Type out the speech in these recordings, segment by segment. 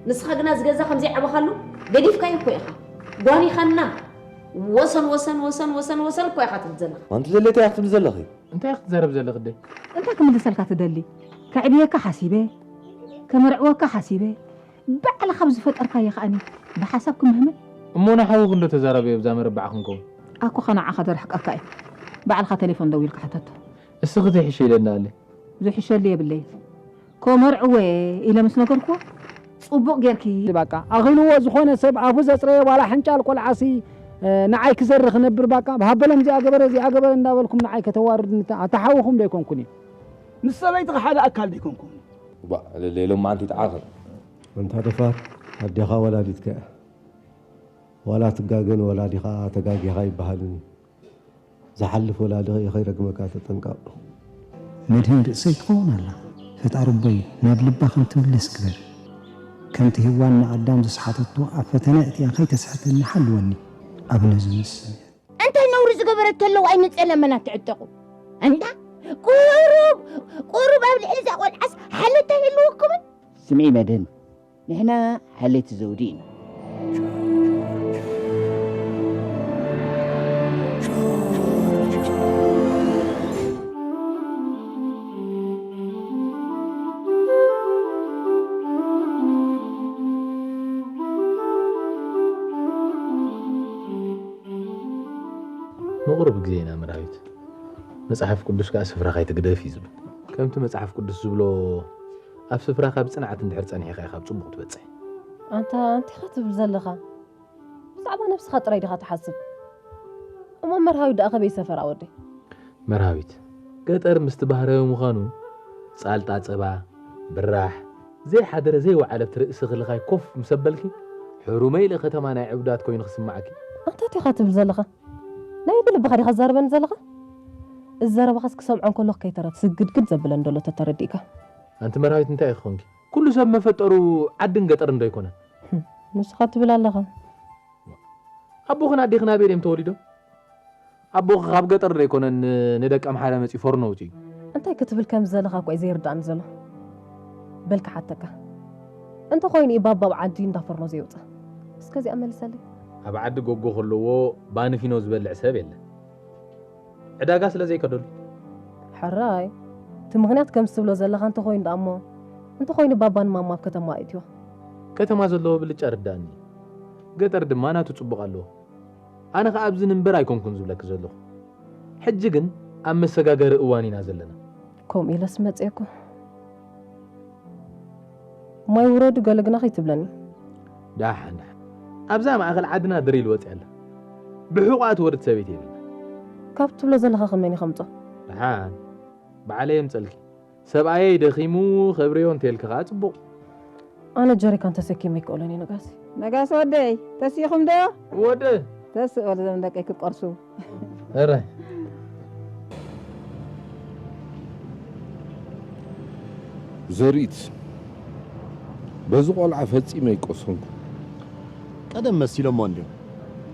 ንስኻ ግና እዚ ገዛ ከም ዘይዓበኻሉ ገዲፍካዮ እኮ ኢኻ። ጓኒኻና ወሰን ወሰን ወሰን ወሰን ወሰን እኮ ኢኻ ትብል ዘለኻ። ኣንቲ ዘለቲ ኢኻ ክትብል ዘለኺ። እንታይ ክትዛረብ ዘለኺ ኣደይ? እንታይ ክምልሰልካ ትደሊ? ከዕብየካ ሓሲበ፣ ከመርዕወካ ሓሲበ፣ ባዕልኻ ብዝፈጠርካዮ ከኣኒ ብሓሳብ ክምህምን። እሞ ንሓውኺ እንዶ ተዛረበዮ ብዛ መረባዕ ክንከውን። ኣኮ ኸ ንዓኻ ደርሕቀካ እዩ። ባዕልኻ ቴሌፎን ደዊልካ ሕተቶ። እስኺ ዘይሕሸ ኢለና ኣለ። ዝሕሸሉ የብለይ። ከመርዕወ ኢለ ምስ ነገርኩዎ፣ ጽቡቕ ጌርኪ። ባቃ ኣኺልዎ ዝኾነ ሰብ ኣፉ ዘጽረየ ዋላ ሕንጫል ቆልዓሲ፣ እ፣ ንዓይ ክዘሪ ክነብር ባቃ፣ ሃበሎም እዚኣ ገበረ፣ እዚኣ ገበረ እንዳበልኩም ንዓይ ከተዋርዱኒ፣ ኣታ ሓውኹም ዶ ኣይኮንኩን እየ? ምስ ሰበይትኺ ሓደ ኣካል ዶ ኣይኮንኩም? ባ፣ ሌሎም መዓንቲ ይትዓኸር። ኣንታ ደፋር፣ ኣዴኻ ወላዲትካ እያ። ዋላ ትጋገን ወላዲኻ ተጋጊኻ ይበሃልን እዩ። ዝሓልፍ ወላዲ ከይረግመካ ተጠንቀቕ። መድህን ርእሰይ ትኸውን ኣላ። ፈጣሪ ኣቦይ፣ ናብ ልባ ከም ትምለስ ግበር። ከምቲ ሄዋን ንኣዳም ዝሰሓተቶ ኣብ ፈተነ እቲኣ ከይተስሕተኒ ሓልወኒ። ኣቡነ ዘበሰማያት። እንታይ ነውሪ ዝገበረት ተለዋ እዩ ንጸለመና ትዕጠቑ? እንዳ ቁሩብ፣ ቁሩብ ኣብ ልዕሊ እዛ ቆልዓስ ሓለታ የለወኩምን? ስምዒ መድህን፣ ንሕና ሓለይቲ ዘውዲ ኢና። ንቑሩብ ግዜ ኢና መራዊት። መጽሓፍ ቅዱስ ከኣ ስፍራኻ ኣይትግደፍ እዩ ዝብል። ከምቲ መጽሓፍ ቅዱስ ዝብሎ፣ ኣብ ስፍራኻ ብጽንዓት እንድሕር ጸኒሕካ ኢኻ ኣብ ጽቡቕ ትበጽሕ። ኣንታ እንታይ ኢኻ ትብል ዘለኻ? ብዛዕባ ነብስኻ ጥራይ ዲኻ ትሓስብ? እሞ መርሃዊት ደኣ ከበይ ሰፈራ ወደይ? መርሃዊት፣ ገጠር ምስቲ ባህርያዊ ምዃኑ፣ ጻልጣ ጸባ፣ ብራሕ፣ ዘይሓደረ ዘይወዓለ ኣብቲ ርእስኺ ልኻይ ኮፍ ምስ ኣበልኪ፣ ሕሩመይ ኢለ ከተማ ናይ ዕቡዳት ኮይኑ ክስምዓኪ። ኣንታ እንታይ ኢኻ ትብል ዘለኻ? ናይ ብልብኻ ዲኻ ትዛረበኒ ዘለኻ? እዚ ዘረባኻስ ክሰምዖ እንከለኹ ከይተረፍ ስግድግድ ዘብለኒ ዘሎ ተተረዲእካ። ኣንቲ መርሃዊት እንታይ ኢኺ ኾንኪ? ኩሉ ሰብ መፈጠሩ ዓድን ገጠርን ዶ ኣይኮነን? ህም፣ ንስኻ ትብል ኣለኻ። ኣቦኽን ኣዴኽን ኣበይ ድዮም ተወሊዶም? ኣቦኺ ካብ ገጠር ዶ ኣይኮነን ን-፣ ንደቂ ኣምሓራ መጺኡ ፎርኖ ኣውጺኡ? እንታይ ክትብል ከም ዘለኻ እኮ እዩ ዘይርዳእኒ ዘሎ። በል ክሓተካ። እንተኾይኑ እዩ ባባ ኣብ ዓዲ እንዳ ፎርኖ ዘየውጽእ? እስከ እዚኣ መልሰለይ። ኣብ ዓዲ ጎጎ ከለዎ ባኒ ፊኖ ዝበልዕ ሰብ የለን። ዕዳጋ ስለ ዘይከደሉ። ሕራይ፣ እቲ ምኽንያት ከምዚ ትብሎ ዘለኻ እንተኾይኑ ደኣ እሞ፣ እንተኾይኑ ባባ ንማማ ኣብ ከተማ ኣእትዮ። ከተማ ዘለዎ ብልጫ ርዳእኒ። ገጠር ድማ ናቱ ጽቡቕ ኣለዎ። ኣነ ኸኣ ኣብዚ ንንበር ኣይኮንኩን ዝብለኪ ዘለኹ። ሕጂ ግን ኣብ መሰጋገሪ እዋን ኢና ዘለና። ከምኡ ኢለስ መጽኤ እኮ። ማይ ውረዱ ገለ ግና ከይትብለኒ። ደሓን፣ ደሓን። ኣብዛ ማእከል ዓድና ድር ኢሉ ወጺኣ ኣላ። ብሕቑኣ ትወርድ ሰበይቲ የብልና። ካብ ትብሎ ዘለኻ ከመን ከምጾ? ደሓን። ባዕለይ የምጸልኪ። ሰብኣየይ ደኺሙ ከብርዮ እንተልኪ ኸኣ ጽቡቕ። ኣነ ጀሪካን ተሰኪመ ኣይክእሎን እየ ነጋሲ። ነጋሲ ወደይ፣ ተሲእኹም ዶ? ወደ። ተስእ በሉ እዞም ደቀይ ክቆርሱ። እረ። ዘሪት፣ በዚ ቆልዓ ፈጺመ ኣይቆሰንኩ። ቀደም መሲሎሞ እንድዮም።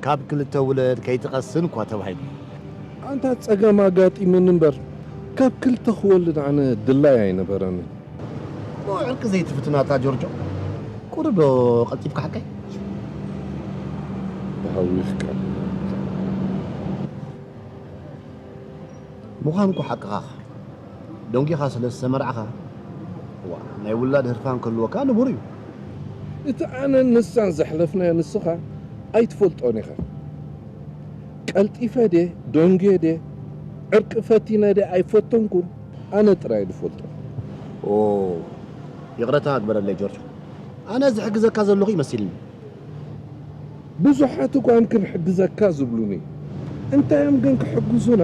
ካብ ክልተ ውለድ ከይትቐስን እኳ ተባሂሉ። ኣንታ ጸገም ኣጋጢሙኒ እምበር፣ ካብ ክልተ ክወልድ ኣነ ድላይ ኣይነበረንን። እሞ ዕርቂ ዘይትፍትን ኣታ ጆርጆ? ቁሩብ ዶ ቀልጢፍካ ሓቀይ? ተሃዊኽካ። ምዃን እኮ ሓቅኻ። ደንጊኻ ስለ ዝተመርዓኻ፣ እዋ፣ ናይ ውላድ ህርፋን ክህልወካ ንቡር እዩ። እቲ ኣነን ንሳን ዘሕለፍናዮ ንስኻ ኣይትፈልጦን ኢኻ። ቀልጢፈ ድየ፣ ደንጉየ ድየ፣ ዕርቂ ፈቲነ ድየ ኣይፈተንኩን፣ ኣነ ጥራይ ዝፈልጦ። ኦ፣ ይቕረታ ግበረለይ ጆርጆ። ኣነ ዝሕግዘካ ዘለኹ ይመሲልኒ። ብዙሓት እኳ እዮም ክንሕግዘካ ዝብሉኒ። እንታይ እዮም ግን ክሕግዙና?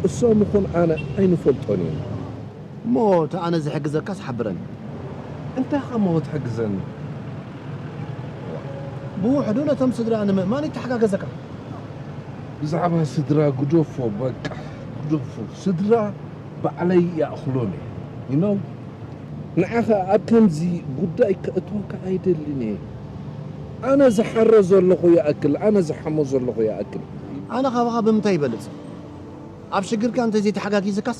እሶም ይኹን ኣነ ኣይንፈልጦን ኢና። እሞ እቲ ኣነ ዝሕግዘካስ ሓብረኒ። እንታይ ኸ እሞ ክትሕግዘኒ? ብውሕዱ ነቶም ስድራ ንምእማን ይተሓጋገዘካ። ብዛዕባ ስድራ ግደፎ፣ በቃ ግደፎ። ስድራ ባዕለይ ይኣኽሎም እየ። You know? ንዓኻ ኣብ ከምዚ ጉዳይ ከእትወካ ኣይደልን እየ። ኣነ ዝሓሮ ዘለኹ ይኣክል፣ ኣነ ዝሓሞ ዘለኹ ይኣክል። ኣነ ካባኻ ብምንታይ ይበልጽ? ኣብ ሽግርካ እንተዘይተሓጋጊዝካስ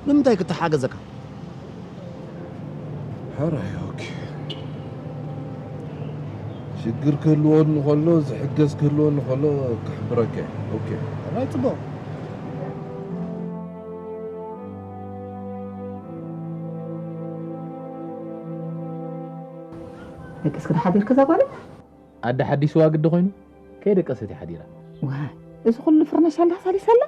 ንምንታይ ክተሓገዘካ? ሕራይ፣ ኦኬ። ሽግር ክህልወኒ ከሎ፣ ዝሕገዝ ክህልወኒ ከሎ ክሕብረካ እየ። ኦኬ። ሕራይ፣ ጽቡቕ። ደቅስ ክትሓድር ከዛ ጓል? ኣደ ሓዲስዋ ግዲ ኮይኑ ከይደቀሰት እያ ሓዲራ። ዋይ፣ እዚ ኩሉ ፍርነሽ ኣላ ሳሊስ ኣላ?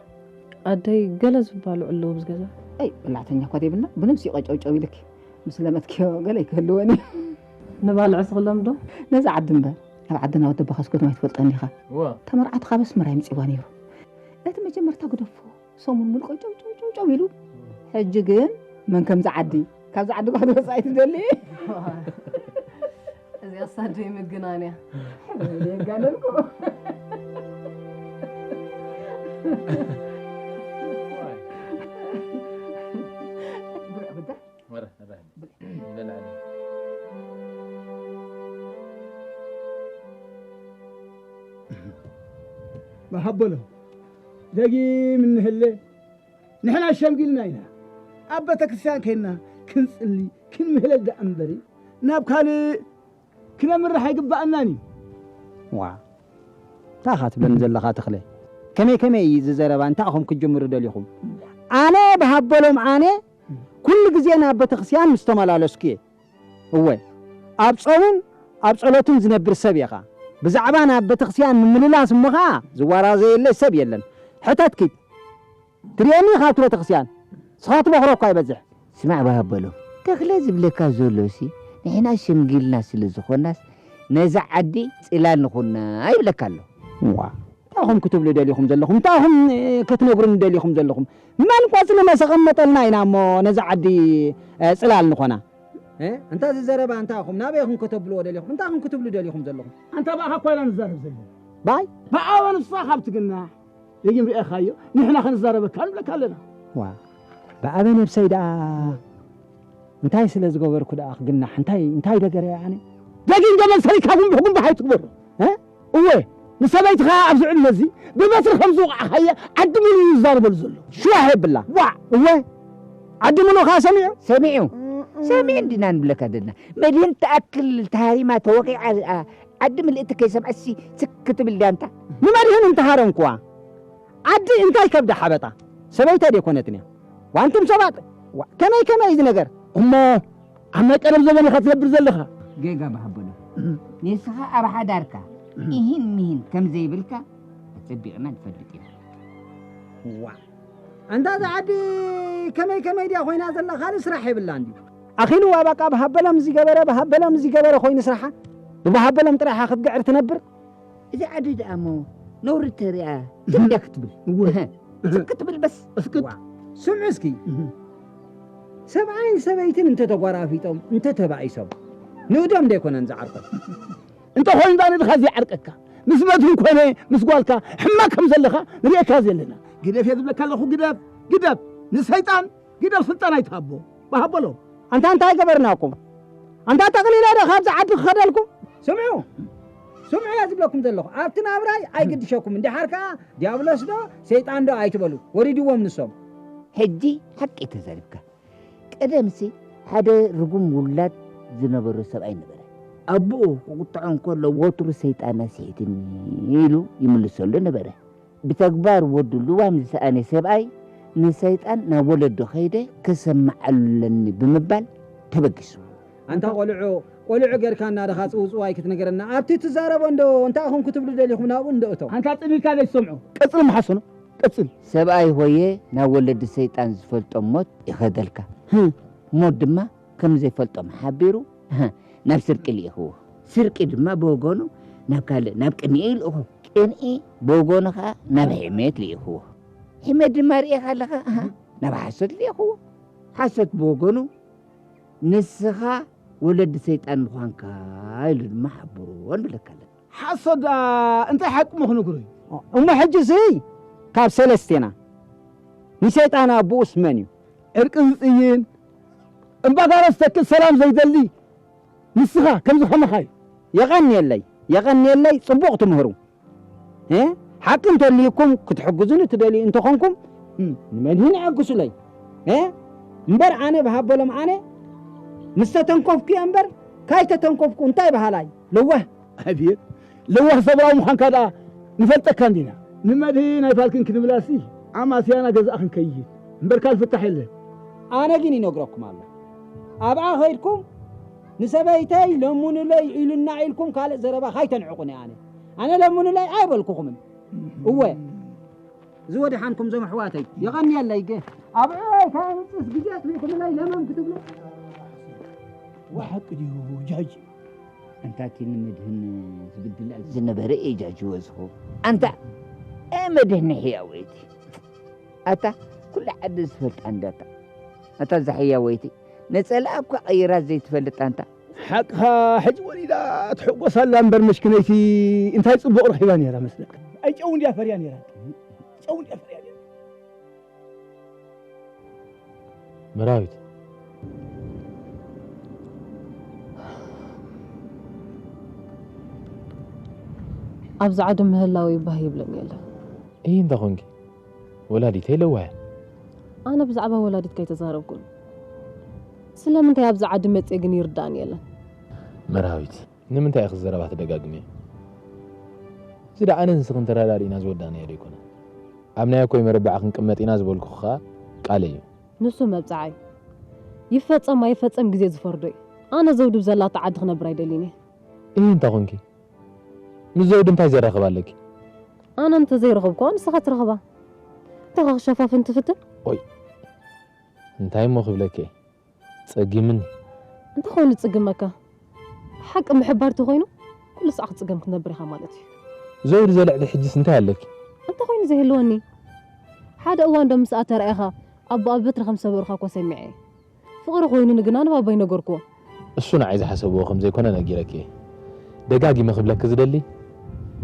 ኣደይ ገለ ዝበልዑ ኣለዉ ኣብዚ ገዛ። ኣይ፣ በላዕተኛ እኳ ዘይብልና፣ ብነብሲ ቀጨውጨው ኢልኪ። ምስ ለመትክዮ ገለ ይክህልወኒ። ንባልዕስ ክለምዶ? ነዛ ዓዲ እምበር፣ ኣብ ዓድና ወዲ ኣባኻ ስኮት ማይ ትፈልጠኒ ኢኻ። እዋ። እታ መርዓትኻ በስመራ ይምጽዋ ነይሩ። እቲ መጀመርታ ግደፎ፣ ሰሙን ሙሉእ ቀጨውጨውጨው ኢሉ። ሕጂ ግን መን ከምዚ ዓዲ፣ ካብዚ ዓዲ ጓሕዲ ወጻኢ ትደሊ? እዚኣ ሳደይ ምግናን እያ። የጋነንኩ። ብልዕ ብዳ። ወረ፣ ነባህል። በልዓኒ። መሃበሎ፣ ደጊም እንህለ፣ ንሕና ሸምጊልና ኢና። ኣብ ቤተክርስትያን ከይና ክንጽሊ፣ ክንምህለል ደኣ እምበሪ፣ ናብ ካልእ ክነምርሕ ኣይግባኣናን እዩ። ዋ፣ እንታይ ኢኻ ትብለኒ ዘለኻ ተኽለ? ከመይ ከመይ እዩ እዚ ዘረባ? እንታይ ኢኹም ክትጅምሩ ደሊኹም? ኣነ ብሃበሎም ኣነ ኩሉ ግዜ ናብ ቤተክርስትያን ምስ ተመላለስኩ እየ። እወ፣ ኣብ ጾምን ኣብ ጸሎትን ዝነብር ሰብ ኢኻ። ብዛዕባ ናብ ቤተክርስትያን ምምልላስ እሞ ኸኣ ዝወራዘየለይ ሰብ የለን። ሕተት ኪድ። ትርእየኒ ኢኻ ኣብቲ ቤተክርስትያን። ንስኻ ትመኽሮ እኳ ይበዝሕ። ስማዕ በሃበሎም፣ ተኽለ ዝብለካ ዘሎሲ ንሕና ሸምጊልና ስለ ዝኾናስ ነዛ ዓዲ ጽላል ንኹና ይብለካ ኣሎ። እዋ፣ እንታይ ኢኹም ክትብሉ ደሊኹም ዘለኹም? እንታይ ኢኹም፣ እ፣ ክትነግሩኒ ደሊኹም ዘለኹም? መን ቆጽሊ መሰቐመጠልና ኢና እሞ ነዛ ዓዲ፣ እ፣ ጽላል ንኾና? እ? እንታ እዚ ዘረባ እንታይ ኢኹም? ናበይ ኢኹም ከተብልዎ ደሊኹም? እንታይ ኢኹም ክትብሉ ደሊኹም ዘለኹም? ኣንታ ብኣኻ እኳ ኢና ንዛረብ ዘለና። ባይ? ብኣበ ንስኻ ካብ ትግናሕ፣ ደጊም ርኤኻዮ፣ ንሕና ክንዛረበካ ንብለካ ኣለና። ዋ፣ ብኣበ ነብሰይ ደኣ እንታይ ስለ ዝገበርኩ ደኣ ክግናሕ? እንታይ፣ እንታይ ደገረ ኣነ? ደጊም ገመል ሰሪካ ጉንብሕ ጉንብሕ ኣይትግበሮ። እ? እወ፣ ንሰበይትኻ ኣብዚ ዕድመ እዚ ብበትሪ ከም ዝወቕዓኻያ ዓዲ ሙሉ እዩ ዝዛረበሉ ዘሎ። ሽዋሕ የብላ። ዋዕ! እወ፣ ዓዲ ሙሉ ኸኣ ሰሚዑ? ሰሚዑ። ሰሚዑ እንዲና ንብለካ ዘለና። መድህን ትኣክል ተሃሪማ ተወቒዓ፣ ኣ-፣ ዓዲ ምልእቲ ከይሰምዐሲ ስክ ክትብል ድያ እንታ? ንመድህን እንተሃረምክዋ፣ ዓዲ እንታይ ከብዳ ሓበጣ? ሰበይተይ ደይኮነትን እያ። ዋንቱም ሰባት፣ ዋ-፣ ከመይ ከመይ እዚ ነገር? እሞ ኣብ ናይ ቀደም ዘመን ኢኻ ትነብር ዘለኻ። ጌጋ በሃበሎ። ንስኻ ኣብ ሓዳርካ ኢሂን ሚሂን ከም ዘይብልካ ኣጸቢቕና ንፈልጥ ኢና። ዋ። ኣንታ እዛ ዓዲ ከመይ ከመይ ድያ ኮይና ዘላ? ካልእ ስራሕ የብላን ድዩ? ኣኺልዋ በቃ ብሃበሎም እዚ ገበረ፣ ብሃበሎም እዚ ገበረ ኮይኑ ስራሓ። ብብሃበሎም ጥራሕ ክትግዕር ትነብር። እዚ ዓዲ ደኣ እሞ ነውሪ ተሪኣ ትም ድያ ክትብል? እወ። እህ፣ ትም ክትብል በስ። እስክት። ዋ። ስምዑ እስኪ። እህ። ሰብኣይን ሰበይትን እንተተጓራፊጦም፣ እንተተባኢሶም፣ ንእዶም ደይኮነን ዝዓርቆም። እንተ ኾይኑ ዳኒ ድኻ ዘይዓርቀካ? ምስ መድህን ኮነ ምስ ጓልካ ሕማቅ ከም ዘለኻ ንርእየካ ዘለና። ግደፍ እየ ዝብለካ ኣለኹ፣ ግደፍ፣ ግደፍ። ንሰይጣን ግደፍ፣ ስልጣን ኣይትሃቦ። በሃበሎ። ኣንታ እንታይ ገበርናኩም? ኣንታ ጠቕሊለ ዶ ካብዚ ዓዲ ክኸደልኩም? ስምዑ፣ ስምዑ እየ ዝብለኩም ዘለኹ። ኣብቲ ናብራይ ኣይግድሸኩምን። ደሓር ከኣ ዲያብሎስ ዶ ሰይጣን ዶ ኣይትበሉ። ወሪድዎም ንሶም። ሕጂ ሓቂ ተዛሪብካ። ቀደምሲ ሓደ ርጉም ውላድ ዝነበሮ ሰብኣይ ነበረ። ኣቦኡ ክቁጥዖ እንከሎ፣ "ወትሩ ሰይጣን ኣስሒትኒ" ኢሉ ይምልሰሉ ነበረ። ብተግባር ወዱ ልዋም ዝሰኣነ ሰብኣይ፣ "ንሰይጣን ናብ ወለዶ ከይደ ከሰምዓሉ ኣለኒ" ብምባል ተበጊሱ። ኣንታ ቆልዑ፣ ቆልዑ ጌርካ እናደኻ ጽውጽዋይ ክትነገረና፣ ኣብቲ ትዛረቦ እንዶ እንታይ ኢኹም ክትብሉ ደሊኹም ናብኡ እንዶ እቶ። ኣንታ ጽን ኢልካ ዘይትሰምዖ። ቀጽል መሓሰኖ፣ ቀጽል። ሰብኣይ ሆየ ናብ ወለዲ ሰይጣን ዝፈልጦም ሞት ይኸደልካ። ህም። ሞት ድማ ከም ዘይፈልጦም ሓቢሩ፣ ናብ ስርቂ ልኢኽዎ። ስርቂ ድማ ብወገኑ ናብ ካልእ፣ ናብ ቅንኢ ይልእኹ። ቅንኢ ብወገኑ ኸኣ ናብ ሕሜት ልኢኽዎ። ሕሜት ድማ ርኢኻ ኣለኻ፣ ኣሃ፣ ናብ ሓሶት ልኢኽዎ። ሓሶት ብወገኑ ንስኻ ወለዲ ሰይጣን ምዃንካ ኢሉ ድማ ሓብርዎ ንብለካ ኣለና። ሓሶት ደኣ እንታይ ሓቂ እሞ ክነግሮ እዩ? እሞ ሕጂ እዚ ካብ ሰለስቴና ንሰይጣን ኣቦኡስ መን እዩ? ዕርቂ ዝጽይን እምባጋሮ ዝተክል ሰላም ዘይደሊ ንስኻ ከምዚ ከማኻ እዩ። የቐንየለይ፣ የቐንየለይ፣ ጽቡቕ ትምህሩ። እ? ሓቂ እንተልይኩም ክትሕግዙኒ ትደልዩ እንተኾንኩም፣ እም፣ ንመድህን ኣዕግሱለይ። እ? እምበር ኣነ ብሃበሎም ኣነ ምስ ተተንኮፍኩ እየ እምበር ካይተተንኮፍኩ እንታይ በሃላይ? ለዋህ። ኣቤት ለዋህ ሰብራዊ ምዃንካ ደኣ ንፈልጠካ እንዲና። ንመድህን ኣይፋልክን ክንብላሲ ኣማስያና ገዛእ ክንከይድ እምበር ካልእ ፍታሕ የለን። ኣነ ግን ይነግረኩም ኣሎ። ኣብኣ ኸይድኩም ንሰበይተይ ለምኑለይ ኢሉና ኢልኩም ካልእ ዘረባ ካይተንዕቑኒ ኣነ። ኣነ ለምኑለይ ኣይበልኩኹምን። እወ። ዝወደሓንኩም ዞም ኣሕዋተይ፣ የቐንየለይ ገ-፣ ኣብ ዕረይ ከየምጽስ ግዜ ኣጥፊእኩምለይ ለመም ክትብሉ። ብሓቂ ድዩ ጃጂ? ኣንታ እቲ ንመድህን ዝብድል ዝነበረ እየ ጃጂ ወዝኹ። ኣንታ፣ እ፣ መድህን ሕያወይቲ። ኣታ፣ ኩሉ ዓዲ ዝፈልጣ እንዳታ። ኣታ፣ እዛ ሕያወይቲ፣ ነጸላኣ እኳ ቀይራ ዘይትፈልጥ ኣንታ። ሓቅኻ፣ ሕጂ ወሊዳ ትሕጎስ ኣላ እምበር፣ መስኪነይቲ እንታይ ጽቡቕ ረኺባ ነይራ መስለካ? ኣይ ጨው እንድያ ፈርያ ነይራ። ጨው እንድያ ፈርያ ነይራ። መራዊት። ኣብዚ ዓዲ ምህላወይ ባህ ይብለኒ የለን። እይ፣ እንታይ ኾንኪ? ወላዲተይ ለዋህ እያ። ኣነ ብዛዕባ ወላዲትካ ኣይተዛረብኩን። ስለምንታይ ኣብዚ ዓዲ መጽየ ግን ይርዳእኒ የለን። መራዊት፣ ንምንታይ ኢኺ ዘረባ ትደጋግምዮ? እዚ ደኣ ኣነን ንስኽን ተረዳዲእና ዝወዳእናዮ ዶ ኣይኮነን? ኣብ ናይ ኣኮይ መረበዓ ክንቅመጥ ኢና ዝበልኩኺ ኸኣ ቃለይ እዩ። ንሱ መብጽዓ እዩ። ይፈጸም ኣይፈጸም ግዜ ዝፈርዶ እዩ። ኣነ ዘውዲ ብዘላቶ ዓዲ ክነብር ኣይደልን እየ። እይ፣ እንታይ ኾንኪ? ምስ ዘውዲ እንታይ ዘራኽብ ኣለኪ? ኣነ እንተ ዘይረኸብኩዋ ንስኻ ትረኽባ። እንታይ ኸ ክሸፋፍን ትፍትን? ኦይ፣ እንታይ እሞ ክብለኪ እየ? ጸጊምኒ። እንታይ ኾይኑ ዝጽግመካ? ሓቂ ምሕባር ተኾይኑ ኩሉ ሰዓት ክትጽገም ክትነብር ኢኻ ማለት እዩ። ዘውዲ ዘልዕሊ ሕጅስ እንታይ ኣለኪ? እንታይ ኾይኑ ዘይህልወኒ? ሓደ እዋን ዶ ምስኣ ተራኢኻ ኣቦኣ ብበትሪ ከም ሰበሩኻ እኮ ሰሚዐ እየ። ፍቕሪ ኮይኑኒ ግና ንባባይ ነገርኩዎ። እሱ ንዓይ ዝሓሰብዎ ከም ዘይኮነ ነጊረኪ እየ። ደጋጊመ ክብለኪ ዝደሊ፣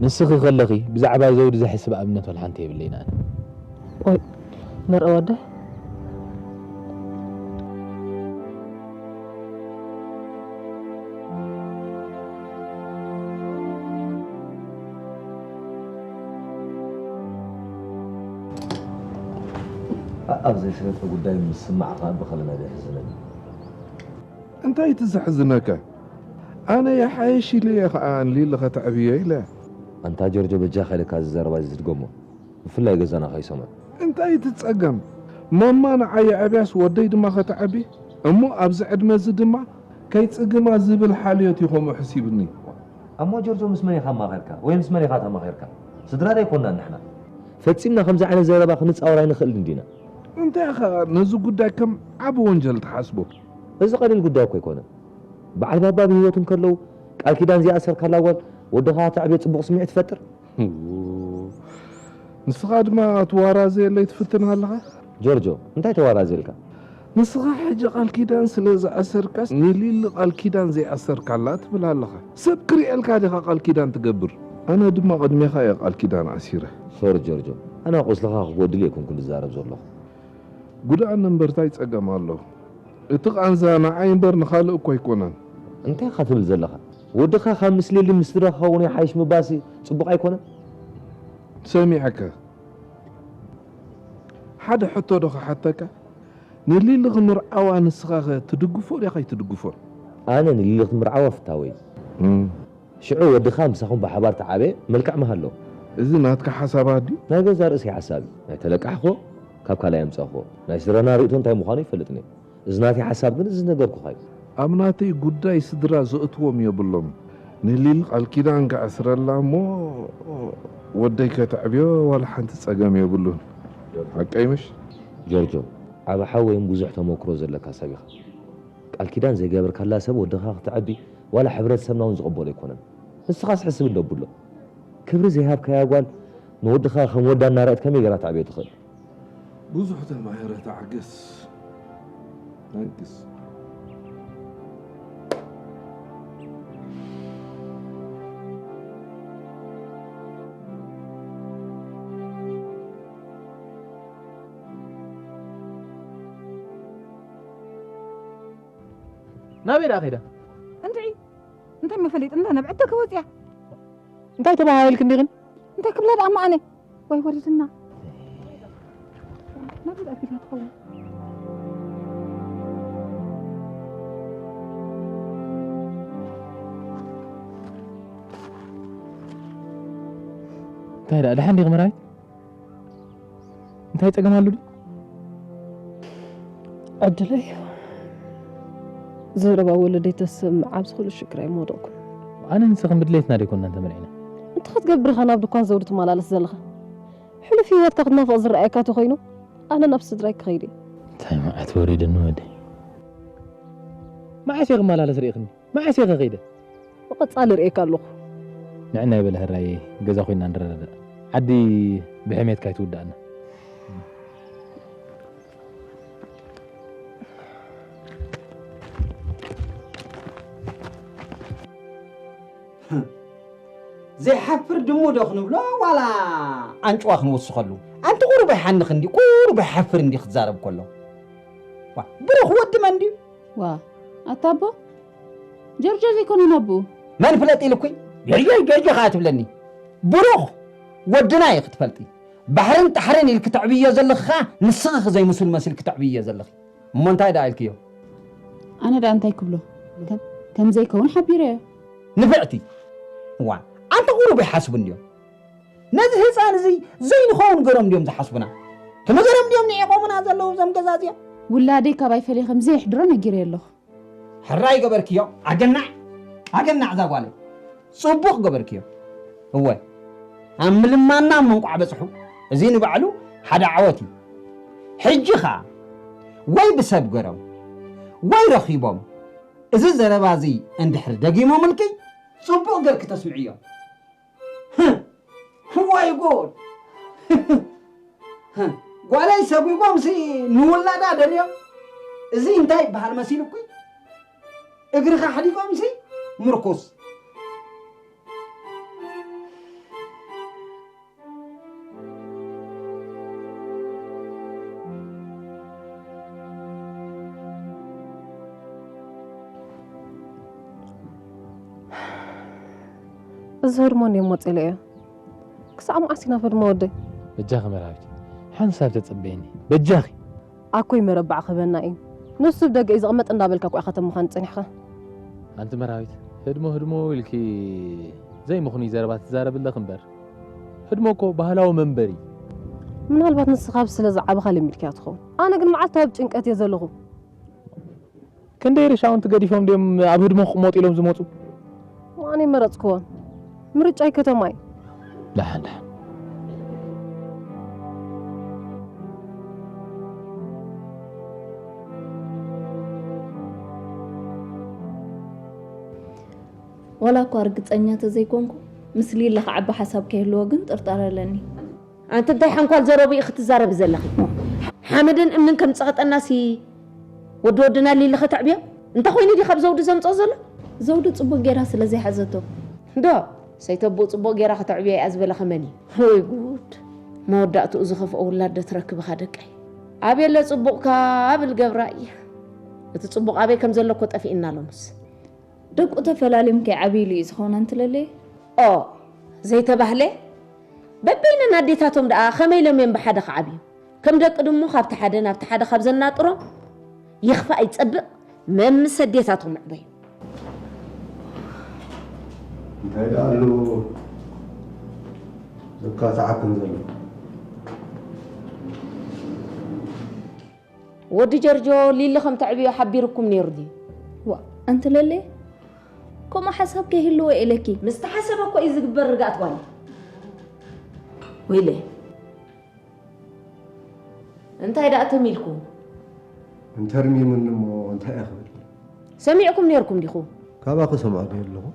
ንስኺ ከለኺ ብዛዕባ ዘውዲ ዘሕስብ ኣብነት ወላ ሓንቲ የብለይን ኣነ። ቆይ ንርኢ ወደይ። ኣብ ዘይስለጠ ጉዳይ ምስማዕኻ ብኸልመደ የሕዝነኒ። እንታይ እቲ ዘሕዝነካ? ኣነ ይሓይሽ ኢለ እየ ኸዓ ንሊሊ ከተዕብዮ ኢለ። ኣንታ ጆርጆ በጃኻ ኢለካ እዚ ዘረባ እዚ ትድገሞ። ብፍላይ ገዛና ከይሰምዑ። እንታይ እቲ ጸገም? ማማ ንዓይ ኣዕብያስ ወደይ ድማ ከተዕቢ? እሞ ኣብዚ ዕድመ እዚ ድማ ከይጽግማ ዝብል ሓልዮት እዩ ከምኡ ሕሲብኒ። እሞ ጆርጆ ምስ መን ኢኻ ኣማኺርካ? ወይ ምስ መን ኢኻ ተማኺርካ? ስድራ ዶ ኣይኮንናን ንሕና? ፈጺምና ከምዚ ዓይነት ዘረባ ክንጻወር ኣይንኽእልን ዲና? እንታይ ኢኻ ነዚ ጉዳይ ከም ዓቢ ወንጀል ትሓስቦ? እዚ ቀሊል ጉዳይ እኮ ኣይኮነን። በዓል ባባ ብህይወት እንከለዉ ቃል ኪዳን ዘይኣሰርካላ ጓል ወድኻ ከተዕብዮ ጽቡቕ ስምዒት ይፈጥር? ንስኻ ድማ ትዋራዘየለይ ትፍትን ኣለኻ? ጆርጆ፣ እንታይ ተዋራዘልካ? ንስኻ ሕጂ ቃል ኪዳን ስለ ዝኣሰርካስ ንሊሊ ቃል ኪዳን ዘይኣሰርካላ ትብል ኣለኻ። ሰብ ክርእየልካ ዲኻ ቃል ኪዳን ትገብር? ኣነ ድማ ቅድሜኻ እየ ቃል ኪዳን ኣሲረ። ሶሪ ጆርጆ፣ ኣነ ቁስልኻ ክጎድል እየ ኮንኩ ዝዛረብ ዘለኹ። ጉድኣት እምበር ታይ ጸገም ኣሎ? እቲ ቃንዛ ንዓይ እምበር ንኻልእ እኮ ኣይኮነን። እንታይ ኢኻ ትብል ዘለኻ? ወድኻ ካብ ምስ ሊሊ ምስ ስድራ ክኸውን ይሓይሽ ምባልሲ ጽቡቕ ኣይኮነን? ሰሚዐካ። ሓደ ሕቶ ዶ ክሓተካ? ንሊሊ ክምርዓዋ ንስኻ ኸ ትድግፎ ዲኻ ኣይትድግፎን? ኣነ ንሊሊ ክምርዓዋ ፍታወይ። እም። ሽዑ ወድኻ ምሳኹም ብሓባር ተዓበየ መልክዕ ምሃሎ። እዚ ናትካ ሓሳባት ድዩ? ናይ ገዛእ ርእሰይ ሓሳብ እዩ። ናይ ተለቃሕክዎ ካብ ካልእ ኣየምጻእክዎ። ናይ ስድራና ርእይቶ እንታይ ምዃኑ ኣይፈልጥን እየ። እዚ ናተይ ሓሳብ ግን እዚ ዝነገርኩኻ እዩ። ኣብ ናተይ ጉዳይ ስድራ ዘእትዎም የብሎም። ንሊሊ ቃል ኪዳን ከኣስረላ እሞ ወደይ ከተዕብዮ ዋላ ሓንቲ ጸገም የብሉን። ሓቀይ ምሽ? ጆርጆ፣ ዓቢ ሓው ወይም ብዙሕ ተመክሮ ዘለካ ሰብ ኢኻ። ቃል ኪዳን ዘይገበርካላ ሰብ ወድኻ ክተዕቢ ዋላ ሕብረተሰብና እውን ዝቕበሎ ኣይኮነን። ንስኻስ ሕስብ እንዶ ኣብሎ። ክብሪ ዘይሃብካያ ጓል ንወድኻ ከም ወዳ እናረኣየት ከመይ ገይራ ተዕብዮ ትኽእል? ብዙሕ ተማሂረ ተዓገስ። ታንክስ። ናበይ ደኣ ከይዳ? እንድዒ እንታይ መፈለጥ እንዳ ነብዕተ ከወፅያ እንታይ ተባሃልክ እንዲኽን? እንታይ ክብላ ደኣ መኣነ ወይ ወሪድና ናበይ ደኣ ቢላ ትኸውን እንታይ ደኣ ደሓን ዲኺ መራዊት? እንታይ ጸገም ኣሎ ድዩ? ዕድለይ ዘረባ ወለደይ ተሰምዕ ኣብዚ ኩሉ ሽግር ኣይምወደቕኩን። ኣነ ንስኽን ብድሌትና ደይኮንና እንተመርዒና። እንታይ ክትገብር ኢኻ ናብ ድኳን ዘውዲ ትመላለስ ዘለኻ? ሕሉፍ ህይወትካ ክትናፍቕ ዝረኣየካ ተኾይኑ ኣነ ናብ ስድራይ ክኸይድ እየ። እንታይ መዓት ወሪድኒ ወደይ። መዓስ እየ ክመላለስ ርኢኽኒ? መዓስ እየ ከኸይደ? ብቐጻሊ ርእየካ ኣለኹ። ንዕና ይበል ሕራይ ገዛ ኮይና ንረዳዳእ። ዓዲ ብሕሜትካ ኣይትውዳእና። ዘይሓፍር ድሙ ዶ ክንብሎ ዋላ ኣንጭዋ ክንወስኸሉ ኣንቲ ቁሩብ ኣይሓንኽ እንዲ ቁሩብ ኣይሓፍር እንዲ ክትዛረብ ከሎ ዋ፣ ብሩኽ ወዲ መን ድዩ ዋ ኣታ ኣቦ ጀርጆ ዘይኮነ ኣቦኡ መን ፍለጥ ኢልኩይ ጀርጆ ጀርጆ ከዓ ትብለኒ ብሩኽ ወድና እዩ ክትፈልጢ ባሕርን ጣሕርን ኢልክ ተዕብዮ ዘለኺ ከዓ ንስኺ ዘይምሱል መሲል ክተዕብዮ ዘለኺ እሞ እንታይ ደኣ ኢልክዮ ኣነ ደኣ እንታይ ክብሎ ከም- ከም ዘይከውን ሓቢረዮ ንፍዕቲ እዋ ኣንተ ቁሩብ ይሓስቡ እንድዮም ነዚ ህፃን እዚ ዘይንኸውን ገሮም እንድዮም ዝሓስቡና ክምገሮም እንድዮም ንዒቆምና ዘለዉ እዞም ገዛ እዚኦም ውላደይ ካባይ ፈለየ ከም ዘየሕድሮ ነጊረዮ ኣለኹ ሕራይ ገበርክዮ ኣገናዕ ኣገናዕ እዛ ጓለይ ጽቡቕ ገበርክዮ እወ ኣብ ምልማና ኣብ መንቋዕ በጽሑ እዚ ንባዕሉ ሓደ ዓወት እዩ ሕጂ ኸኣ ወይ ብሰብ ገሮም ወይ ረኺቦም እዚ ዘረባ እዚ እንድሕር ደጊሞምልኪ ጽቡቕ ገርኪ ተስምዕዮ ወይ ጉድ ጓለይ ሰጒጎምሲ ንውላዳ ደልዮም እዚ እንታይ ይበሃል መሲሉኩ እግርኻ ሓዲጎምሲ ምርኩስ እዚ ህድሞ እንድዮም ወፂለ እዮ ክሳዕ መዓስ ኢና ህድሞ ወደይ በጃኺ መርሃዊት ሓንሳብ ተፀበየኒ በጃኺ ኣኮይ መረባዕ ክህበና እዩ ንሱ ብደገ እዩ ዝቕመጥ እንዳበልካ እኳ ኢኻ ተምኻኒ ፀኒሕኻ ኣንቲ መርሃዊት ህድሞ ህድሞ ኢልኪ ዘይምኽኑይ ዘረባ ትዛረቢ ኣለኺ እምበር ህድሞ እኮ ባህላዊ መንበሪ ምናልባት ንስኻ ኣብዚ ስለ ዝዓበኻ ለሚድካዮ ትኸውን ኣነ ግን መዓልታዊ ኣብ ጭንቀት እየ ዘለኹ ክንደይ ርሻውንቲ ገዲፎም ድዮም ኣብ ህድሞ ክቕመጡ ኢሎም ዝመፁ? ኣነ ይመረፅክዎን። ምርጫይ ከተማ እዩ። ደሓን ደሓን። ዋላ እኳ ርግፀኛ ተዘይኮንኩ ምስ ሊላ ክዓቢ ሓሳብ ከይህልዎ ግን ጥርጣረ ኣለኒ። ኣንቲ እንታይ ሓንኳል ዘረቡ ኢኺ ትዛረቢ ዘለኺ? ሓመድን እምንን ከም ዝጸቐጠናሲ ወዲ ወድና ሊሊ ከተዕብዮ? እንተኾይኑ ድዩ ካብ ዘውዲ ዘምጽኦ ዘሎ? ዘውዲ ጽቡቕ ጌራ ስለ ዘይሓዘቶ። ዶ ሰይተቦ ጽቡቕ ጌራ ከተዕብዮ እያ ዝበለኺ መን እዩ? ወይ ጉድ! መወዳእትኡ ዝኸፍኦ ውላድ ዶ ትረክቢ ኢኻ ደቀይ? ኣቤለ ጽቡቕካ ብል ገብራ እያ። እቲ ጽቡቕ ኣበይ ከም ዘሎ እኮ ጠፊእና ሎምስ። ደቁ ተፈላልዮም ከይዓብይሉ እዩ ዝኸውን ኣንትለለየ። ኦ ዘይተባህለ በበይነን ኣዴታቶም ደኣ ኸመይ ኢሎም እዮም ብሓደ ክዓብዩ ከም ደቂ ድሙ ካብቲ ሓደ ናብቲ ሓደ ካብ ዘናጥሮም ይኽፋእ ይጸብቕ መምስ ኣዴታቶም ዕበዩ እንታይ ደኣ ኣሎ ዘካትዓክን ዘሎ ወዲ ጀርጆ ሊሊ ከም ተዕብዮ ሓቢርኩም ነይሩ ድዩ? ዋ ኣንቲ ለሌ ከምኡ ሓሳብ ከይህልዎ ኢለኪ። ምስ ተሓሰበ እኮ እዩ ዝግበር ርግኣት ጓል። ወይለ እንታይ ደኣ ተሚልኩ? እንተርሚሙኒ እሞ እንታይ እየ ክብል? ሰሚዕኩም ነይርኩም ዲኹም? ካባኺ ሰምዖ ድየ ኣለኹ?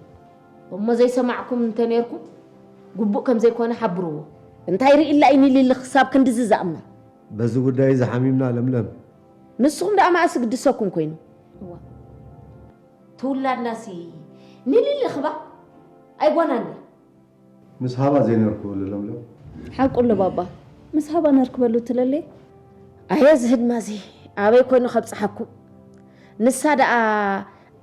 እሞ ዘይሰማዕኩም እንተ ነይርኩም ግቡእ ከም ዘይኮነ ሓብርዎ። እንታይ ርኢላ እዩ ንሊሊ ክሳብ ክንድዚ ዝኣምና? በዚ ጉዳይ እዚ ሓሚምና ለምለም። ንስኹም ደኣ መኣስ ግድሰኩም ኮይኑ? እዋ ትውላድናሲ ንሊሊ ኽባ ኣይጓናን ድያ? ምስ ሃባ ዘይነርክበሉ ለምለም። ሓቁ ኣሎ ባባ። ምስ ሃባ ነርክበሉ ትለለይ? ኣየ እዚ ህድማ እዚ ኣበይ ኮይኑ ከብጽሓኩም? ንሳ ደኣ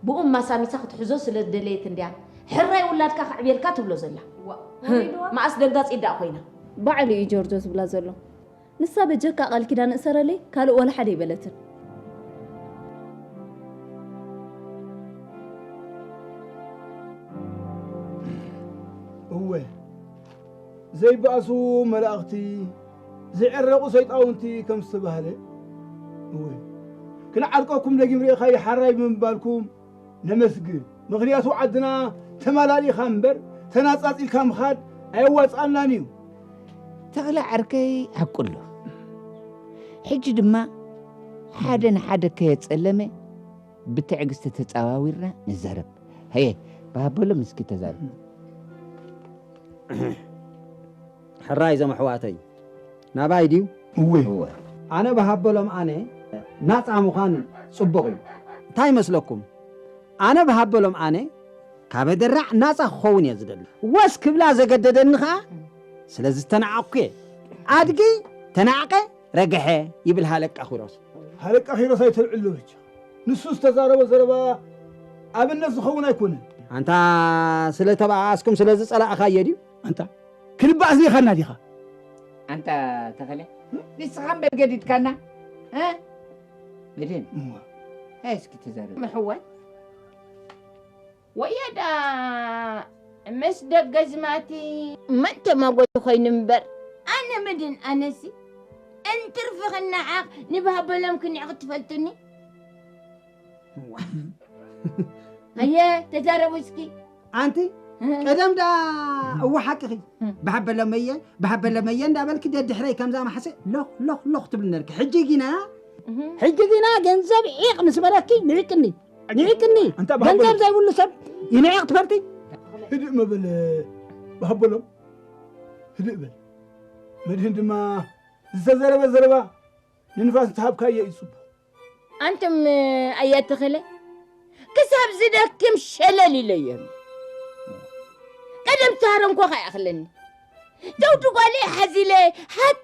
ብኡ ማሳሚሳ ክትሕዞ ስለ ዝደለየት እንድያ ሕራይ ውላድካ ከዕብየልካ ትብሎ ዘላ። ዋ፣ ወሪድዋ። መኣስ ደንጋጺት ደኣ ኮይና። ባዕሉ እዩ ጆርጆ ዝብላ ዘሎ። ንሳ በጀካ ቃል ኪዳን እሰረለይ ካልእ ወላ ሓደ ይበለትን። እወ ዘይበኣሱ መላእኽቲ፣ ዘይዕረቑ ሰይጣውንቲ ከም ዝተባህለ፣ እወ ክንዓርቀኩም ደጊም ርኢኻዮ ሓራይ ብምባልኩም ነመስግን። ምኽንያቱ ዓድና ተመላሊኻ እምበር ተናጻጺልካ ምኻድ ኣየዋጽኣናን እዩ። ተኽለ ዓርከይ ሓቁ ኣሎ። ሕጂ ድማ ሓደ ንሓደ ከየጸለመ ብትዕግስቲ ተጻዋዊርና ንዛረብ። ሃየ፣ ብሃበሎም እስኪ ተዛረብ። ሕራይ እዞም ኣሕዋተይ ናባይ ድዩ? እወ ኣነ ብሃበሎም ኣነ ናጻ ምዃን ጽቡቕ እዩ። እንታይ ይመስለኩም? ኣነ ብሃበሎም ኣነ ካብ ኣደራዕ ናጻ ክኸውን እየ ዝደሊ። ወስ ክብላ ዘገደደኒ ኸኣ ስለ ዝተናዓቕኩ እየ። ኣድጊ ተናዕቐ ረገሐ ይብል ሃለቃ ኪሮስ። ሃለቃ ኪሮስ ኣይተልዕሎ በጃ። ንሱ ዝተዛረቦ ዘረባ ኣብነት ዝኸውን ኣይኮነን። ኣንታ ስለ ተባኣስኩም ስለ ዝጸላእኻዮ ድዩ? ኣንታ ክንባኣስ ዲኻና ዲኻ? ኣንታ ተኸለ ንስኻ እምበር ገዲድካና እ? መድህን እሞ። እንታይ እስኪ ተዛረብ ምሕዋይ ወያዳ ምስ ደገዝማቲ መን ተማጎቱ ኮይኑ እምበር ኣነ መድን ኣነሲ እንትርፊ ክነዓቕ ንባህበሎም ክንዕቕ ትፈልጡኒ ኣየ ተዛረቡ እስኪ ኣንቲ ቀደም ደኣ እወ ሓቅኺ ብሓበለመየ ብሓበለመየ እንዳበልኪ ደድሕረይ ከምዛ ማሕሰ ሎኽ ሎኽ ሎኽ ትብል ነርኪ ሕጂ ጊና ሕጂ ጊና ገንዘብ ዒቕ ምስ በለኪ ንዒቅኒ ንዒቅኒ ገንዘብ ዘይብሉ ሰብ ይንዕቕ ትፈልጢ ህድእ መበል ብሃበሎም ህድእ በል መድህን ድማ ዝተዘረበ ዘረባ ንንፋስ እንተሃብካዮ እዩ ጽቡቕ ኣንቱም ኣያተኸለ ክሳብ ዝደክም ሸለል ኢለዮም ቀደም ተሃረምኮ ከይኣኽለኒ ዘውዲ ጓለይ ሓዚለ ሃፅ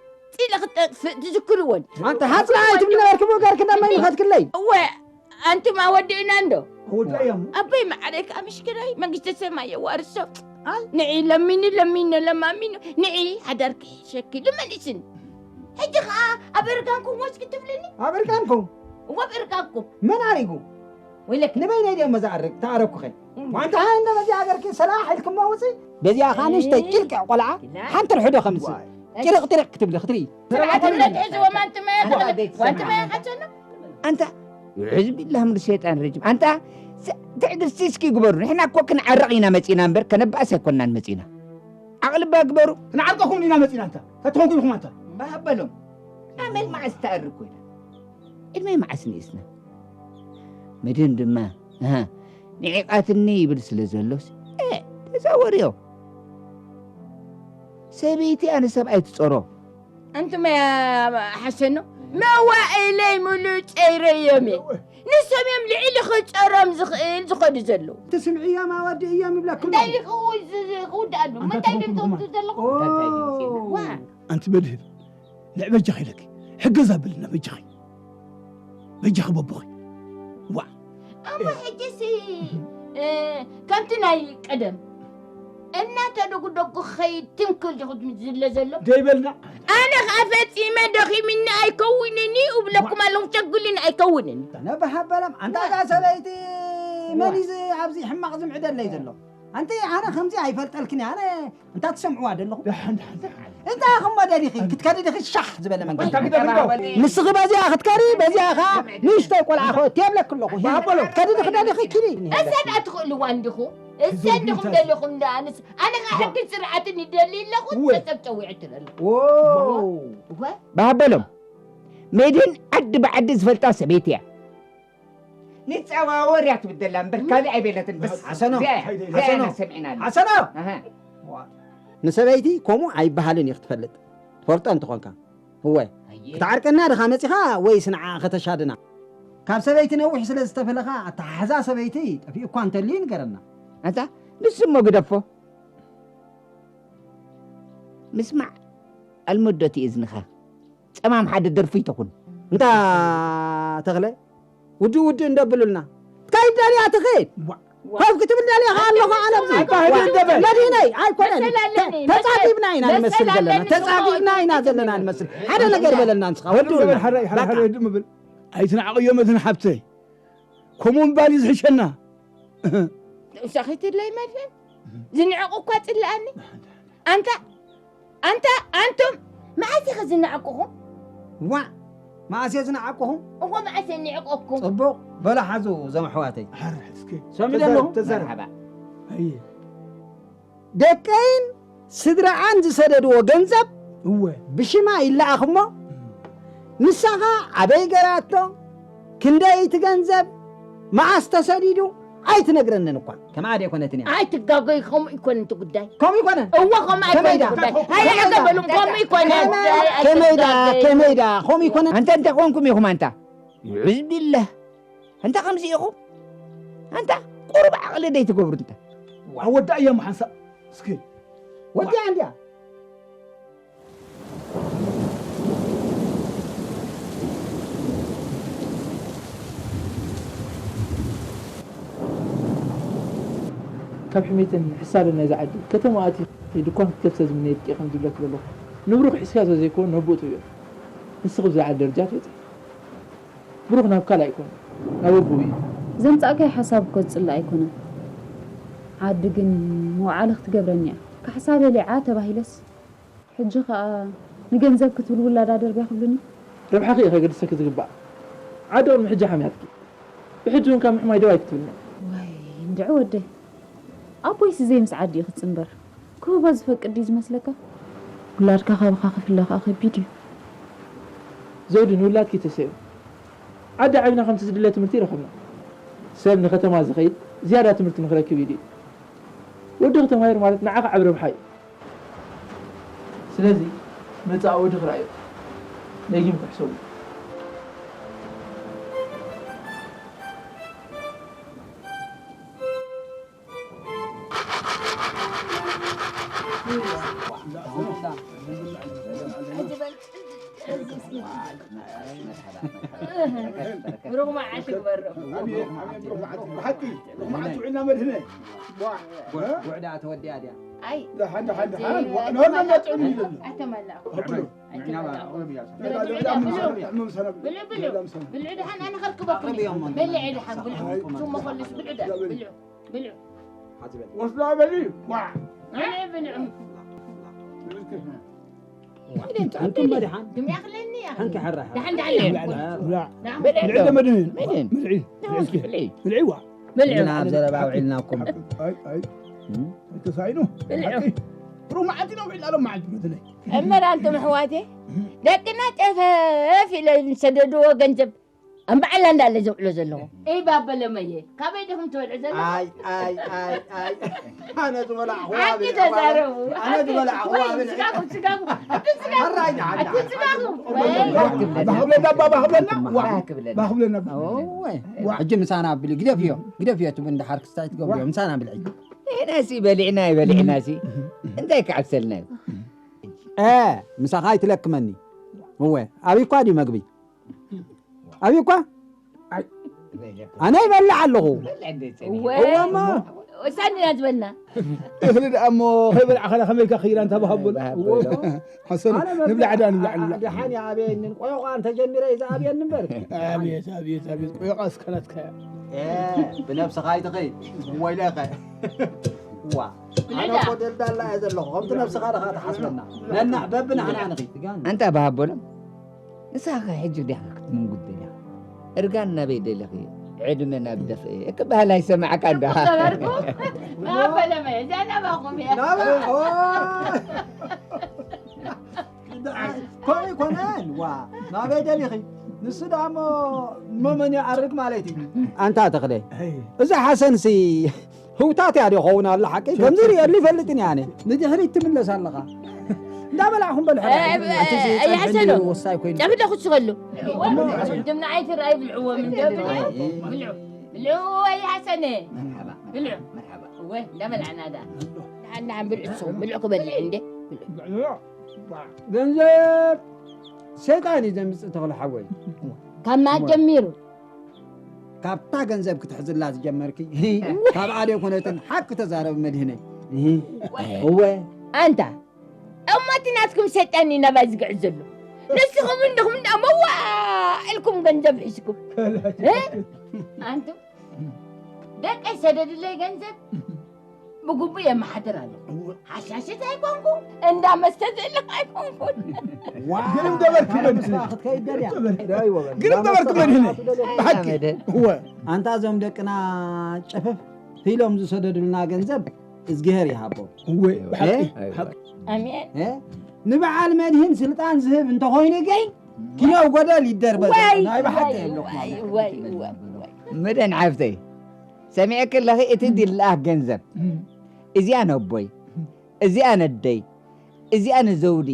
ኢለ ክጠጥፍእ ትዝክርዎን ኣንተ ሃፅላ ኣይትብሊ ነበርኪ ብእገርኪ ናብ መን ይኸድክለይ እወ ኣንቱም ኣወዲእና እንዶ ኣወዳእዮም ኣበይ መዓረይ ከዓ ምሽክናይ መንግስተ ሰማይ የዋርሶ ንዒ ለሚኒ ለሚኒ ለማሚኑ ንዒ ሓዳርኪ ሸኪሉ መሊስን ሕጂ ከዓ ኣብ እርጋንኩም ወስኪ ትብልኒ ኣብ እርጋንኩም እወ ኣብ እርጋንኩም መን ኣሪጉ ወይለክ ንበይነይ ድዮም መዛኣርግ ተኣረኩኸ ዋንታ ሃይ እንደ በዚኣ ገርኪ ሰላሕ ኢልክሞ ውፅእ በዚኣ ኸዓ ንእሽተይ ጭልቅዕ ቆልዓ ሓንቲ ርሕዶ ከምስል ጭርቕ ጢርቕ ክትብሊ ክትርኢ ስርዓት እምነት ሕዝዎም ኣንትመ ኣንትመ ሓቸና ኣንታ ሕዝቢ ላህ ምን ሸይጣን ረጅም ኣንታ ትዕግስቲ እስኪ ግበሩ ንሕና እኮ ክንዓረቕ ኢና መፂና እምበር ከነባእስ ኣይኮናን መፂና ዓቕልባ ግበሩ ክንዓርቀኩም ኢና መፂና እንታ ተትኾንኩም ኢኹም ኣንታ ባበሎም ኣመል መዓስ ተኣርግ ኮይና ዕድመይ መዓስ ንእስና መድህን ድማ ንዒቓትኒ ይብል ስለ ዘሎስ ተዛወርዮ ሰበይቲ ኣነ ሰብኣይ ትፀሮ ኣንቱመ ሓሰኖ መዋእለይ ሙሉእ ጨይረዮም እየ ንሶም እዮም ልዕሊ ክፀሮም ዝኽእል ዝኸዱ ዘለዉ ትስምዕዮም ኣወዲ እዮም ይብለኩም እንታይ ክውድኣሉ እንታይ ድምተምቱ ዘለኹም ኣንቲ መድህን ንዕ በጃኺ ኢለኪ ሕገዝ ኣብልና በጃኺ በጃኺ በቦኺ ዋ ኣሞ ሕጂሲ ከምቲ ናይ ቀደም እናተደጉደጉ ክኸይድ ትምክል ዲኹ ዝለ ዘሎ ደይበልና ኣነ ከዓ ፈፂመ ደኺምኒ ኣይከውንን እዩ እብለኩም ኣለኹ ሸግሉኒ ኣይከውንን ነባሃበሎም ኣንታ እዛ ሰበይቲ መን እዩ ኣብዚ ሕማቕ ዝምዕደለይ ዘሎ ኣንቲ ኣነ ከምዚ ኣይፈልጠልክን ኣነ እንታ ትሰምዕዋ ደለኹ እንታይ ኸሞ ደሊኺ ክትከዲ ዲኺ ሻሕ ዝበለ መንገዲ ንስኺ በዚኣ ክትከዲ በዚኣ ኸዓ ንእሽተይ ቆልዓ ኸወት የብለክ ኣለኹ ከዲ ዲኺ ደሊኺ ኪዲ እሰን ኣትኽእልዋ እንዲኹ እሰን ዲኹም ደሊኹም ደኣንስ ኣነ ኸዓ ሕግን ስርዓትን ይደሊ ኣለኹ ሰብ ጨዊዑ ትለሉ ባሃበሎም መድህን ዓዲ ብዓዲ ዝፈልጣ ሰበይቲ እያ ንፀዋወር እያ ትብል ዘላ እምበር ካልእ ኣይበለትን በስ ሓሰኖ እዚኣ እያ። ሓሰኖ እዚኣ ኢና ሰሚዕና ኣለና። ሓሰኖ ኣሃ። ንሰበይቲ ከምኡ ኣይበሃልን እዩ ክትፈልጥ ትፈልጦ እንትኾንካ እወ ክትዓርቀና ድኻ መፂኻ ወይስ ንዓ ከተሻድና ካብ ሰበይቲ ነዊሕ ስለ ዝተፈለኻ ኣተሓሕዛ ሰበይቲ ጠፊኡ እኳ እንተልዩ ንገረና ኣንታ ንሱ እሞ ግደፎ ምስማዕ ኣልመዶቲ እዝንኻ ጸማም ሓደ ደርፊ ይተኹን። እንታ ተኽለ ውድእ ውድእ እንደብሉልና እንታይ ደልያ ትኽእል? ኮፍ ክትብል ደልያ ኣለኹ ኣነ ኣብዚ። መዲነይ ኣይኮነን። ተጻጊብና ኢና ንመስል ዘለና። ተጻጊብና ኢና ዘለና ንመስል። ሓደ ነገር በለና ንስኻ ወዲ ውልና። ኣይትንዓቕዮም እዝን ሓብተይ። ከምኡ ምባል እዩ ዝሕሸና። ንእሳ ከይትድለይ መድህን ዝንዕቑ እኳ ጽልኣኒ። ኣንታ ኣንታ ኣንቱም መዓስ ኢኸ ዝነዓቅኹም? ዋ፣ መዓስ እየ ዝነዓቅኹም? እዎ፣ መዓስ እየ ዝንዕቀኩም? ጽቡቕ፣ በሉ ሓዙ እዞም ኣሕዋተይ። ሓር እስኪ። ሰሚዕ ተዘር-፣ ኣለኹ። ተዘር-፣ መርሓባ። ኣየ። ደቀይን ስድራኣን ዝሰደድዎ ገንዘብ እወ። ብሽማ ይለኣኽ እሞ፣ ንሳኻ ኣበይ ገራቶ? ክንደይ እቲ ገንዘብ? መዓስ ተሰዲዱ? ኣይትነግረንን እኳ። ከምኣ ደይኮነትን እያ። ኣይትጋገዩ፣ ከምኡ ይኮነን እቲ ጉዳይ። ከምኡ ይኮነን? እወ፣ ከምኡ ከመይ ኣይኮነን ዳ? እቲ ጉዳይ። ከመይ ዳ? ሃያ ገበሉም፣ ከምኡ ይኮነን። ከመይ ዳ? ኣይትጋገዩ። ከመይ ዳ? ከምኡ ይኮነን? ኣንተ እንተ ኮንኩም ኢኹም ኣንታ። ይዕዝ ቢላህ። ኣንታ ከምዚ ኢኹም። ኣንታ ቁሩብ ዓቕሊ ደይትገብሩ እንተ። ኣወዳእዮም ሓንሳእ። እስኪ። ወዲኣ እንድያ። ካብ ሕሜትን ሕሳርን ናይዛ ዓዲ ከተማ ኣትዩ ድኳን ክትከፍተ ዝምነየ ጥቂቕን ዝብለኪ ዘለኹ ንብሩኽ ሒዝካ ተዘይኮን ነቦኡ ትብዮ። ንስኺ ብዛ ዓዲ ደረጃ ትበጽሒ። ብሩኽ ናብ ካልእ ኣይኮነን፣ ናብ ኣቦኡ እዩ። ዘምጻእካዮ ሓሳብ እኮ ዝጽላእ ኣይኮነን። ዓዲ ግን መውዓሊ ክትገብረኒ እያ። ካሕሳ በሊዓ ተባሂለስ ሕጂ ኸኣ ንገንዘብ ክትብል ውላዳ ደርብያ ክብልኒ? ረብሓኺ እዩ ከገድሰኪ ዝግባእ። ዓዲ ቅድሚ ሕጂ ሓሚያትኪ። ብሕጂ እውን ካብ ምሕማይ ደው ኣይክትብልኒ። ዋይ እንድዒ ወደይ። ኣቦይሲ ዘይምስ ዓዲ እዩ ክጽንበር። ክህቦ ዝፈቅድ ድዩ ዝመስለካ? ውላድካ ካብኻ ክፍለ ከኣ ከቢድ እዩ። ዘውዲ ንውላድኪ ተሰዩ። ዓዲ ዓቢና ከምቲ ዝድለ ትምህርቲ ይረኸብና። ሰብ ንከተማ ዝኸይድ ዝያዳ ትምህርቲ ንክረክብ እዩ ድዩ? ወድኺ ተማሂሩ ማለት ንዓኻ ዓቢ ረብሓ እዩ። ስለዚ መጻኢ ወድኺ ርኣዮ። ደጊምኪ ሕሰቡ። ብሩኽ መዓልቲ ግበሮ። ኣሜን፣ ኣሜን፣ ብሩኽ መዓልቲ። ብሓቂ፣ ብሩኽ መዓልቲ ውዒልና መድህነ። ዋ፣ ጉዕ ደኣ ተወዲኣ ድያ? ኣይ፣ ደሓን፣ ደሓን፣ ደሓን። ዋ፣ ነሆና እናጥዕም እዩ ዘሎ። ኣይተመላእኩ። ኣብሎ። ኣይተመላእኩ። ብልዑ፣ ብልዑ፣ ብልዑ። ብልዑ፣ ብልዑ። ብልዑ፣ ደሓን፣ ኣነ ከርክበኩም። ኣቕርብዮም። በልዒ፣ ደሓን፣ ብልዑ። ኣይ፣ ሱም መኾልስ፣ ብልዑ፣ ደሓን፣ ብልዑ። ብልዑ። ወስዳ በሊ፣ ዋ። ብልዑ፣ ብልዑ። ኣንቱም መድሓን። ድም ያኽለኒ፣ ያኽለኒ። ሓንቲ ሓራ ሓራ። ደሓን፣ ደሓን። ብልዕ፣ ብልዕ። ደሓን። ብልዕ፣ ብልዕ። መድህን። መድህን። ብልዒ፣ ብልዒ እስኪ። ብልዒ። ብልዒ፣ ዋ። ብልዑ። ኢና ኣብ ዘረባ ውዒልና እኮ። ኣይ፣ ኣይ። እም? ተሳኢኑ። ብልዑ። ሓቂ። ሩብ መዓልቲ ነው ውዒልና፣ ሎም መዓልቲ መድህነይ። እምበር ኣንቱም ኣሕዋተይ፣ ደቅና ጨፈፍ ኢለ ዝሰደድዎ ገንዘብ ኣምባዕላ እንዳለ ዘውዕሎ ዘለኹ። እይ ባበለመየ፣ ካበይ ዲኹም ትበልዑ ዘለኹም? ኣይ፣ ኣይ፣ ኣይ፣ ኣይ። ኣነ ዝበላዕኹ ኣንቲ ኣበይ? ተዛረቡ። ኣነ ዝበላዕኹ ወይ ኣበይ? ስጋኹም፣ ስጋኹም። ኣቲ ስጋኹም። ኣራይ፣ ኣቲ ስጋኹም። ኣባ ክብለና፣ ኣባ ክብለና። ዋ። ኣባ ክብለና። ኣባ ክብለና። ኦወ። ዋ። ሕጂ ምሳና ብሊ፣ ግደፍዮ፣ ግደፍዮ፣ እቲ እንድሓር ክስታይ ትገብርዮ፣ ምሳና ብልዒ። ንሕናሲ በሊዕና፣ ኣይበሊዕናሲ እንታይ ክዓብሰልና እዩ? እ፣ ምሳኻ ኣይትለክመኒ። እወ፣ ኣብይ እኳ ድዩ መግቢ? ኣብይ እኳ? ኣይ። ኣነ ይበልዕ ኣለኹ። እወ። እወ እሞ። ወሳኒ ኢና ዝበልና። እኽሊ ደኣ እሞ ከይበላዕኻና ከመይ ኢልካ ክይላ እንታ ብሃቦ? ብሃቦ። እወ። ሓሰኑ፣ ኣነ ንብላዕ ደኣ፣ ንብላዕ፣ ንብላዕ። ደሓን እያ ኣብየንን። ቆይቋ እንተጀሚረ እዩ ዝኣብየኒ እምበር። ኣብየት፣ ኣብየት፣ ኣብየት። ቆይቋ እስከ ናትካ እያ። እ፣ ብነብስኻ ኣይትኸይድ። ወይለኸ። ዋ። ኣነ እኮ ደልዳላ እየ ዘለኹ። ከምቲ ነብስኻ ዲኻ ትሓስበና። ነናዕ በብናህና ንኺድ። ኣንታ ብሃቦ ሎም። ንስኻ ከ ሕጂ ዲኻ ክትምንጉድ ደሊኻ? እርጋን ናበይ ደሊኺ? ዕድመ ናብ ደፍኤ ክበሃል ኣይሰማዕካ እንዳ። ቁጠበርኩ? ናበለመ፣ እዚኣ ናባኹም እያ። ናበይ? ኦ! ከምኡ ኣይኮነን፣ ዋ፣ ናበይ ደሊኺ? ንሱ ደኣ እሞ መመን ይኣርግ ማለት እዩ። ኣንታ ተኽለ፣ ኣይ። እዚ ሓሰንሲ ህውታት እያ ዶ ኸውን ኣላ ሓቂ? ከምዚ ርእየሉ ይፈልጥን እየ ኣነ። ንድሕሪት ትምለስ ኣለኻ። እንዳበላዕኹም በሉ ሕራይ። እ፣ እ፣ ኣቲ እዚ እ፣ ጸብሒ ሓሰኑ፣ ወሳይ ኮይኑ። ጸብሒ ዶ ክትስኸሉ? እሞ ድም ንዓይ ትርኣይ ብልዕዎ ምን ዶ ብልዑ። ኣይ፣ እ። ብልዑ። ብልዑ ወይ ሓሰነ። መርሓባ። ብልዑ። መርሓባ። እወ፣ እንዳበላዕና ደኣ። ደሓን፣ ደሓን ብልዑ ንስኹም። ብልዑ ክበልዕ እንዴ? ብልዑ። ገንዘብ ሰይጣን እዩ ዘምጽእ ተኽለ ሓወይ። ካብ መዓስ ጀሚሩ? ካብታ ገንዘብ ክትሕዝላ ዝጀመርኪ፣ ካብኣ ደይኮነትን ሓቂ ተዛረብ መድህነይ። እወ። ኣንታ፣ እሞ እቲ ናትኩም ሰይጣን እዩ ናባይ ዝግዕዝ ዘሎ። ንስኹም እንዲኹም እንዳ መዋእልኩም ገንዘብ ሒዝኩም። እ? ኣንቱም፣ ደቀይ ሰደድለይ ገንዘብ ብግቡእ የመሓድር ኣሎ። ሓሻሽት ኣይኮንኩ፣ እንዳ መስተ ዝእልኽ ኣይኮንኩን። ግርም ገበርኪ መድህነ። ክትከይድ ደልያ። ግርም ገበርኪ መድህነ። ብሓቂ። እወ። ኣንታ እዞም ደቅና ጨፈፍ ኢሎም ዝሰደዱልና ገንዘብ እዝግሄር ይሃቦም። እወ፣ ብሓቂ፣ እ? ሓቂ። ኣሜን። እ? ንበዓል መድህን ስልጣን ዝህብ እንተኾይኑ ግን ኪኖ ጎደል ይደርበ። ወይ፣ ናይ ብሓቂ ወይ፣ የብለኹም። ወይ፣ ወይ፣ ወይ፣ ወይ። መድህን ሓፍተይ፣ ሰሚዐኪ ኣለኺ፣ እቲ ድልኣኽ ገንዘብ፣ እም። እዚኣ ነቦይ፣ እዚኣ ነደይ፣ እዚኣ ንዘውዲ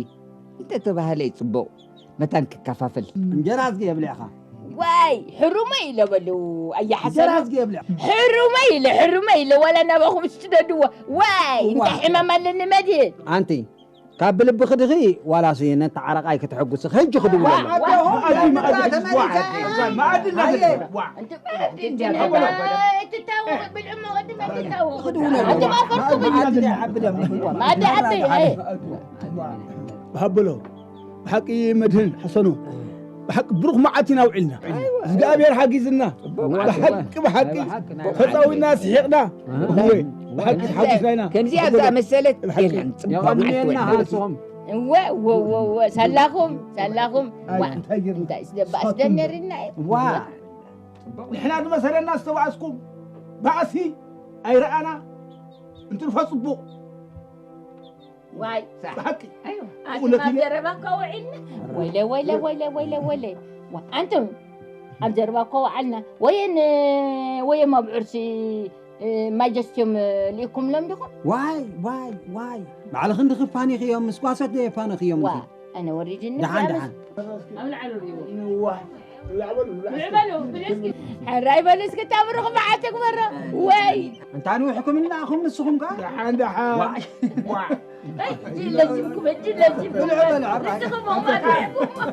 እንተተባህለ እዩ ጽቡቕ፣ መታን ክከፋፈል። እንጀራ ዝገ የብልዕኻ። ዋይ፣ ሕሩመይ ኢለ በሉ፣ ኣያ ሓሰኑ። እንጀራ ዝገ የብልዕ። ሕሩመይ ኢለ፣ ሕሩመይ ኢለ፣ ዋላ ናባኹም ስትደድዎ። ዋይ፣ እንታይ ዋይ። ሕማም ኣለኒ መድህን? ኣንቲ፣ ካብ ብልብኺ ድኺ ዋላሲ ነቲ ዓረቓይ ከተሐጉስኺ ሕጂ ክድውለሉ። ዋይ፣ ዋይ። መኣዲ፣ መኣዲ፣ ተመሊሰ። ዋይ፣ ዋይ፣ መኣዲ እናገለ፣ ኣየ። ዋይ። ኣንቲ መኣዲ እንጀራ፣ ኣይ፣ ትታወቕ፣ ብልዕሞ ቅድም ኣይትታወቕ። ክድውለሉ። ኣንቲ ማፈርኩም መኣዲ እዩ። ይዓብደም። መኣዲ ዓቢ፣ ኣይ። ሃብሎ፣ ብሓቂ መድህን ሓሰኑ፣ ብሓቂ ብሩኽ መዓልቲ ኢና ውዒልና። እግዚኣብሔር ሓጊዝና፣ ብሓቂ፣ ብሓቂ ተጻዊና፣ ስሒቕና። እወ፣ ብሓቂ ሓጒስና ኢና። ከምዚኣ ዝኣመሰለት ብሓቂ። የለን፣ ጽቡቕ መዓልቲ የቐንየልና ውዒልና። ንስኹም። እወ፣ እወ፣ እወ፣ እወ፣ ሳላኹም፣ ሳላኹም። ኣይ፣ ዋ፣ እንታይ ጌርና? እንታይ ስደባ ስሓትኩም። ኣስደነርና እዩ። ዋ። ንሕና ዝመሰለና ዝተባእስኩም ባእሲ ኣይረኣና፣ እንትርፎ ጽቡቕ። ዋይ። ብሓቂ። ኣዩ፣ ኣቲ እውነት ኣብ እዩ። ዘረባ እኮ ውዒልና። ወይለ፣ ወይለ፣ ወይለ፣ ወይለ፣ ወይለ። ዋ፣ ኣንቱም ኣብ ዘረባ እኮ ወዓልና። ወየን፣ ወየም ኣብ ዑርሲ፣ እ፣ ማጀስትዮም፣ እ፣ ልኢኩምሎም ዲኹም? ዋይ፣ ዋይ፣ ዋይ። ባዕልኽን ድኺ ፋኒኽዮም፣ ምስ ጓሶት ዶ የፋንኽዮም ዋ፣ እንዲ? ኣነ ወሪድኒ ደሓን፣ ብጣዕሚ ደሓን። ኣብ ላዕሊ ርእይዎ። ንዋሕ። ላዕበሉ፣ ላዕበሉ። ሕራይ በሉ እስኪ፣ እታ ብሩኽ መዓልቲ ግበሮ። ወይ። እንታ ንውሕኩም እናኹም ንስኹም ከኣ? ደሓን፣ ደሓን። ዋይ። ዋይ። ሕጂ ለዚምኩም፣ ሕጂ ለዚምኩም። ብልዑ በሉ፣ ሕራይ። ንስኹም እሞ ኣድሪዕኩም።